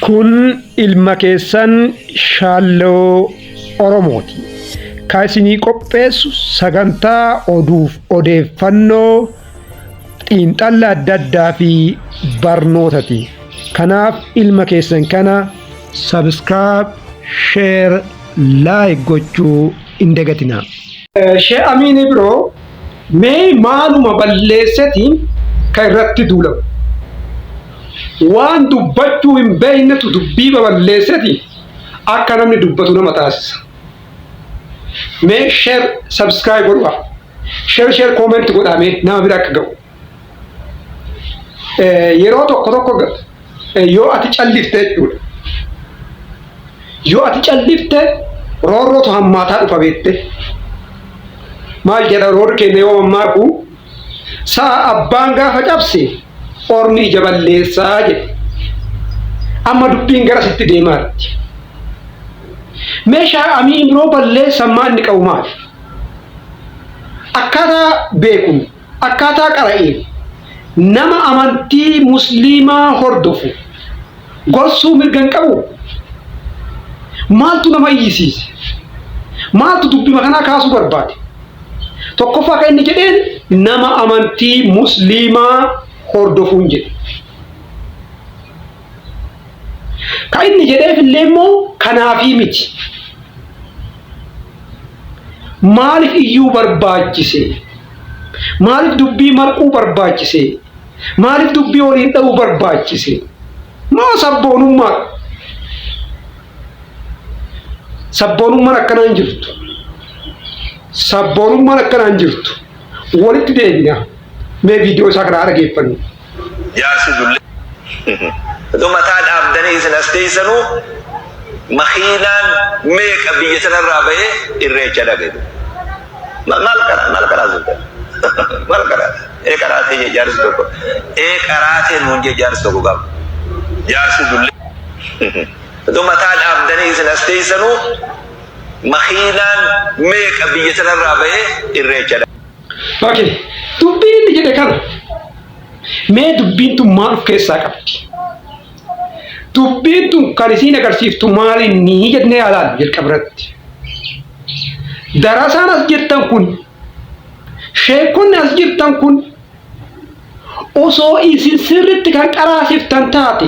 Kun ilma keessan Shaalloo Oromooti. Ka isinii qopheessu sagantaa oduuf odeeffannoo xiinxalla adda addaa fi barnootati. Kanaaf ilma keessan kana subscribe, share, like gochuu hin dagatinaa. Shee Amiin Ibroo mee maaluma balleessetiin ka irratti duulamu? Waan dubbachuu hin beeknetu dubbii baballeesseti akka namni dubbatu nama taasisa. Mee share subscribe godhaa. Share share comment godhaa mee nama bira akka ga'u. Yeroo tokko tokko yoo ati callifte jechuudha. Yoo ati callifte roorrootu hammaataa dhufa beekte. Maal jedha roorri keenya yoo mammaaku sa'a abbaan gaafa cabse ormi ija balleessaa jedhe. Amma dubbiin gara sitti deemaatti. Meeshaa amiin biroo balleessan maa inni qabu maali? Akkaataa beekuun akkaataa qara'een nama amantii musliimaa hordofu gorsuu mirga hin qabu? Maaltu nama iyyisiise? Maaltu dubbima kanaa kaasuu barbaade? Tokkoffaa kan inni jedheen nama amantii musliimaa hordofuun jedhe. Kan inni jedheef illee immoo kanaafii miti. Maaliif iyyuu barbaachise? Maaliif dubbii marquu barbaachise? Maaliif dubbii waliin dha'uu barbaachise? Moo sabboonummaa? Sabboonummaan akkanaa hin jirtu. Sabboonummaan akkanaa hin jirtu. Walitti deebina. Mee viidiyoo isaa kana haa dhageeffannu. Jaarsi dullee. Otoo mataa dhaabdanii isin as teessanuu makiinaan meeqa biyya sanarraa bahee irreecha dhaqe. Maal qara maal qaraa turtan? Maal qaraa? Ee qaraatee jee jaarsi tokko. Ee qaraatee nuun jee jaarsi tokko qaba. Jaarsi dullee. Otoo mataa dhaabdanii isin as teessanuu makiinaan meeqa biyya sanarraa bahee irreecha dhaqe. Okay. Dubbiin inni jedhe kana. Mee dubbiin tun maal of keessaa qabdi? Dubbiin tun kan isiin agarsiiftu maal inni jennee haa ilaallu jalqaba irratti. Darasaan as jirtan kun, sheekonni as jirtan kun osoo isin sirritti kan qaraasiftan taate,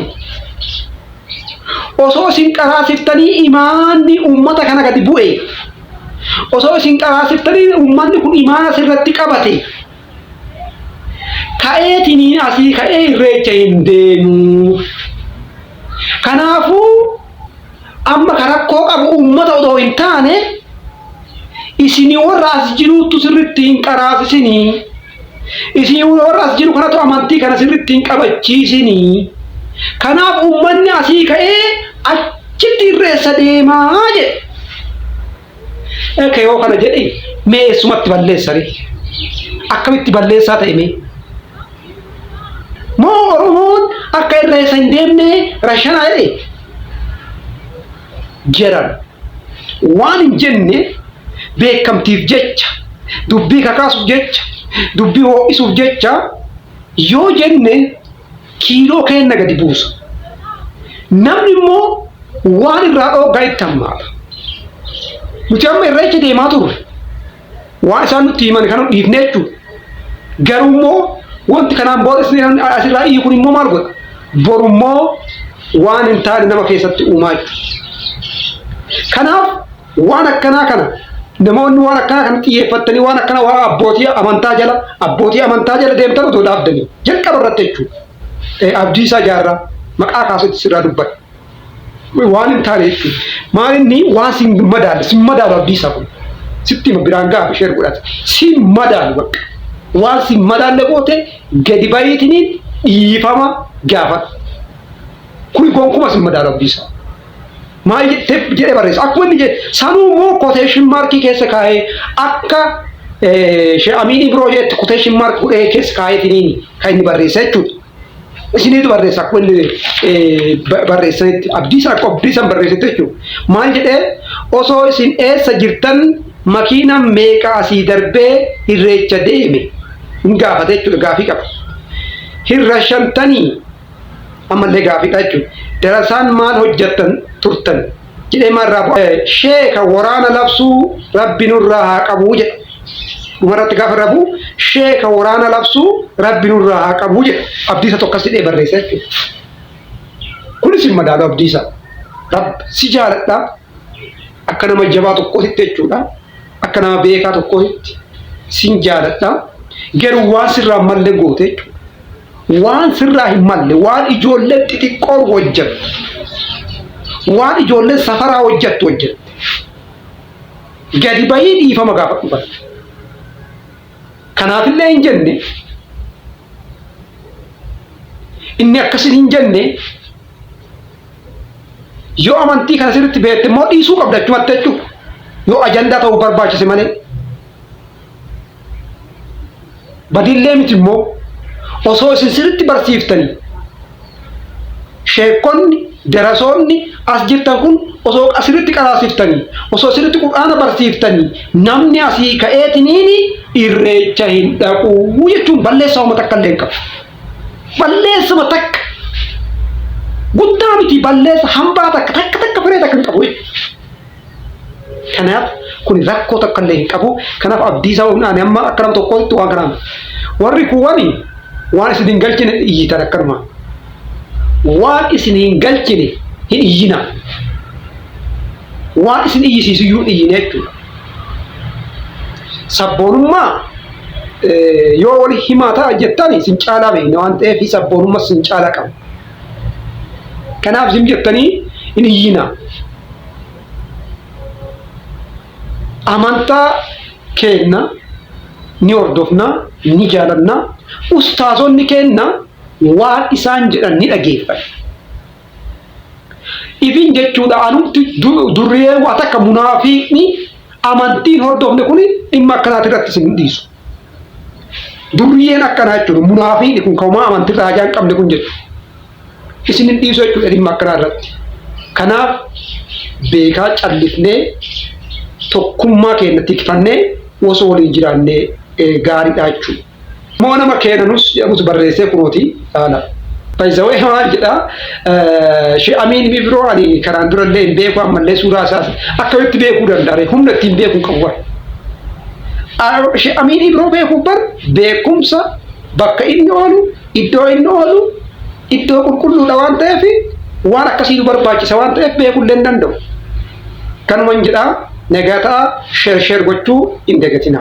osoo isin qaraasiftanii imaanni uummata kana gadi bu'e, osoo isin qaraasiftanii uummanni kun imaana sirratti qabate, ka'eetiniin asii ka'ee irreecha hin deemu. Kanaafuu amma ka rakkoo qabu uummata odoo hin taane isinii warra as jiruuttu sirritti hin qaraasisinii. Isinii warra as jiru kanatu amantii kana sirritti hin qabachiisinii. Kanaaf uummanni asii ka'ee achitti irreessa deemaa jedhe. Eke yoo kana jedhe mee eessumatti balleessa ree? Akkamitti balleessaa ta'e mee? Moo Oromoon akka irreessa hin deemne rashanaa jedhe? Jedhan. Waan hin jenne beekamtiif jecha, dubbii kakaasuuf jecha, dubbii ho'isuuf jecha yoo jenne kiiloo keenna gadi buusa. Namni immoo waan irraa dhooggaa itti hammaata. Nuti amma irreecha deemaa turre. Waan isaan nutti himan kana dhiifne jechuudha. Garuu immoo wanti kanaan booda isin asirraa iyyu kun immoo maal godha? Boru immoo waan hin taane nama keessatti uumaa jechuudha. Kanaaf waan akkanaa kana namoonni waan akkanaa kana xiyyeeffattanii waan akkanaa waan abbootii amantaa jala abbootii amantaa jala deemtan otoo dhaabdanii jalqaba irratti jechuudha. Abdiisaa Jaarraa maqaa kaasutti sirraa dubbadha. Waan hin taane jechuudha. Maal inni waan sin madaalu sin madaalu Abdiisaa kun. Sitti hima biraan ga'a ishee godhate. Sin madaalu bakka. Waan sin madaalle goote gadi bahiitiniin dhiifama gaafadhu. Kuni gonkuma sin madaalu Abdiisaa. Maal jettee jedhee barreessa. Akkuma inni jedhe sanuu immoo quotation markii keessa kaa'ee akka Sheekh Amiin Ibroo jedhetti quotation mark godhee keessa kaa'eetiniin kan inni barreessa jechuudha. Isiniitu barreessa akkuma inni barreessanitti Abdiisaa akka Abdiisaan barreessetti jechuudha. Maal jedhee osoo isin eessa jirtan makiinaan meeqa asii darbee irreecha deeme hin gaafate jechuudha gaafii qaba. Hin rashantanii Ammallee gaafiidha jechuudha. Darasaan maal hojjettan turtan jedhee maal irraa bu'a. Sheeka waraana labsuu Rabbi nurraa haa qabuu jedha. Dhumarratti gaafa irraa bu'u sheeka waraana labsuu Rabbi nurraa haa qabuu jedha. Abdiisa tokkos jedhee barreessa jechuudha. Kunis hin madaalu Abdiisa. Rabbi si jaaladha. Akka nama jabaa tokkootitti jechuudha. Akka nama beekaa tokkootitti sin jaaladha. Garuu waan sirraa malle goote jechuudha. Waan sirraa hin malle, waan ijoolleen xixiqqoon hojjettu, waan ijoolleen safaraa hojjettu hojjette. Gadi bahii dhiifama gaafadhu bara. Kanaafillee hin jenne inni akkasin hin jenne yoo amantii kana sirriitti beekte immoo dhiisuu qabda achumatti jechuudha. Yoo ajandaa ta'uu barbaachise malee. Badillee miti immoo osoo isin sirriitti barsiiftanii sheekonni darasoonni as jirtan kun osoo asirritti qaraasiftanii osoo sirriitti qur'aana barsiiftanii namni asii ka'eetiniin irreecha hin dhaqu jechuun balleessaa uummata takka illee hin qabu. Balleessuma takka guddaa miti balleessa hambaa takka takka takka firee takka hin qabu jechuudha. Kanaaf kun rakkoo takka illee hin qabu. Kanaaf Abdiisaa ani amma akka nama tokkootti waan kanaan warri kuuwani waan isin hin galchine iyyitan akkanuma. Waan isin hin galchine hin iyyina. Waan isin iyyisiisu iyyuu hin iyyine jechuudha. Sabboonummaa yoo wali himaa ta'a jettan isin caalaa beekna waan ta'eef sabboonummaa isin caalaa qaba. Kanaaf isin jettanii hin iyyina. Amantaa keenna ni hordofna, ni jaalanna. Ustaazonni keenna waan isaan jedhan ni dhageeffanna. Ifin jechuudha anumti durriyee waa takka munaafiqni amantiin hordofne kun dhimma akkanaati irratti isin hin dhiisu. Durriyeen akkanaa jechuudha munaafiqni kun kan homaa amantirraa hajaa hin qabne kun jechuudha. Isin hin dhiisu jechuudha dhimma akkanaa irratti. Kanaaf beekaa callifnee tokkummaa keenya tikfannee osoo waliin jiraannee gaariidha jechuudha. Moo nama keenanus jedhamutu barreessee kunooti haala. Baay'izawee maal jedha Shee Amiin Ibiroo ani kanaan dura illee hin beeku ammallee suuraa isaas akkamitti beekuu danda'a humna ittiin beekuu qabu bara. Shee Amiin Ibiroo beekuuf bar beekumsa bakka inni oolu Iddoo inni oolu iddoo qulqulluudha waan ta'eef waan akkasii nu barbaachisa waan ta'eef beekullee hin danda'u. Kanuman jedhaa nagaa ta'a sheer sheer gochuu hin dagatinaa.